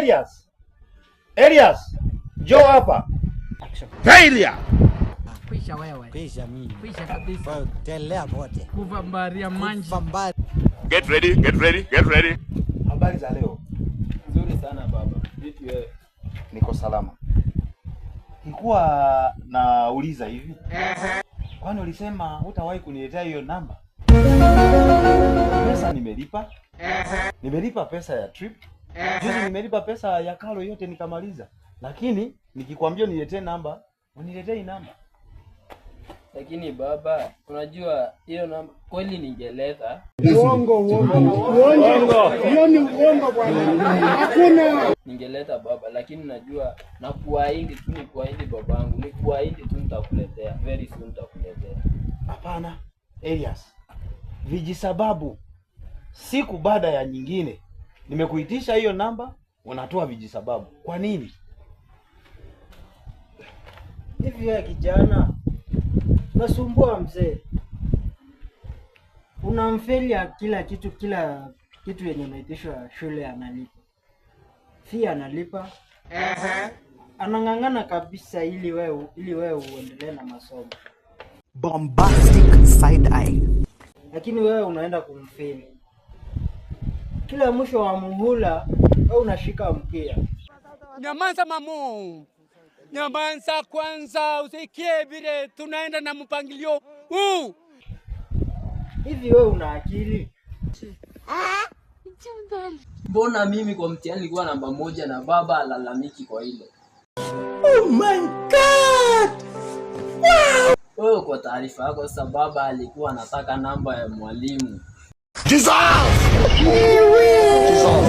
Elias, Elias, njoo hapa. Failure. Kwisha wewe. Kwisha mimi. Kwisha kabisa. Telea pote. Kuva mbaria manji. Kufa mbali. Get ready, get ready, get ready. Habari za leo? Nzuri sana baba. Vipi wewe? Niko salama. Nilikuwa nauliza hivi, kwani ulisema hutawahi kuniletea hiyo namba? Pesa nimelipa, nimelipa pesa ya trip juzi, nimelipa pesa ya karo yote nikamaliza, lakini nikikwambia niletee namba, uniletee namba. Lakini baba, unajua hiyo namba kweli ningeleta. Uongo, uongo, uongo. Hiyo ni uongo bwana. Hakuna. Ningeleta baba, lakini najua na kuahidi tu, ni kuahidi babangu, ni kuahidi tu nitakuletea. Very soon nitakuletea. Hapana, Elias, vijisababu siku baada ya nyingine. Nimekuitisha hiyo namba, unatoa vijisababu. Kwa nini? Hivi wewe kijana, unasumbua mzee, unamfelia kila kitu, kila kitu yenye unaitishwa shule analipa, fee analipa, anang'ang'ana kabisa ili wewe uendelee na masomo, Bombastic side eye. Lakini wewe unaenda kumfeli. Kila mwisho wa muhula wewe unashika mkia. Nyamanza mamu. Nyamanza kwanza usikie vile tunaenda na mpangilio huu. Hivi wewe una akili? Mbona mimi kwa mtihani nilikuwa namba 1 na baba alalamiki kwa hilo? Oh my God! Wow! Wewe kwa taarifa yako sasa, baba alikuwa anataka namba ya mwalimu. Jesus! Jesus!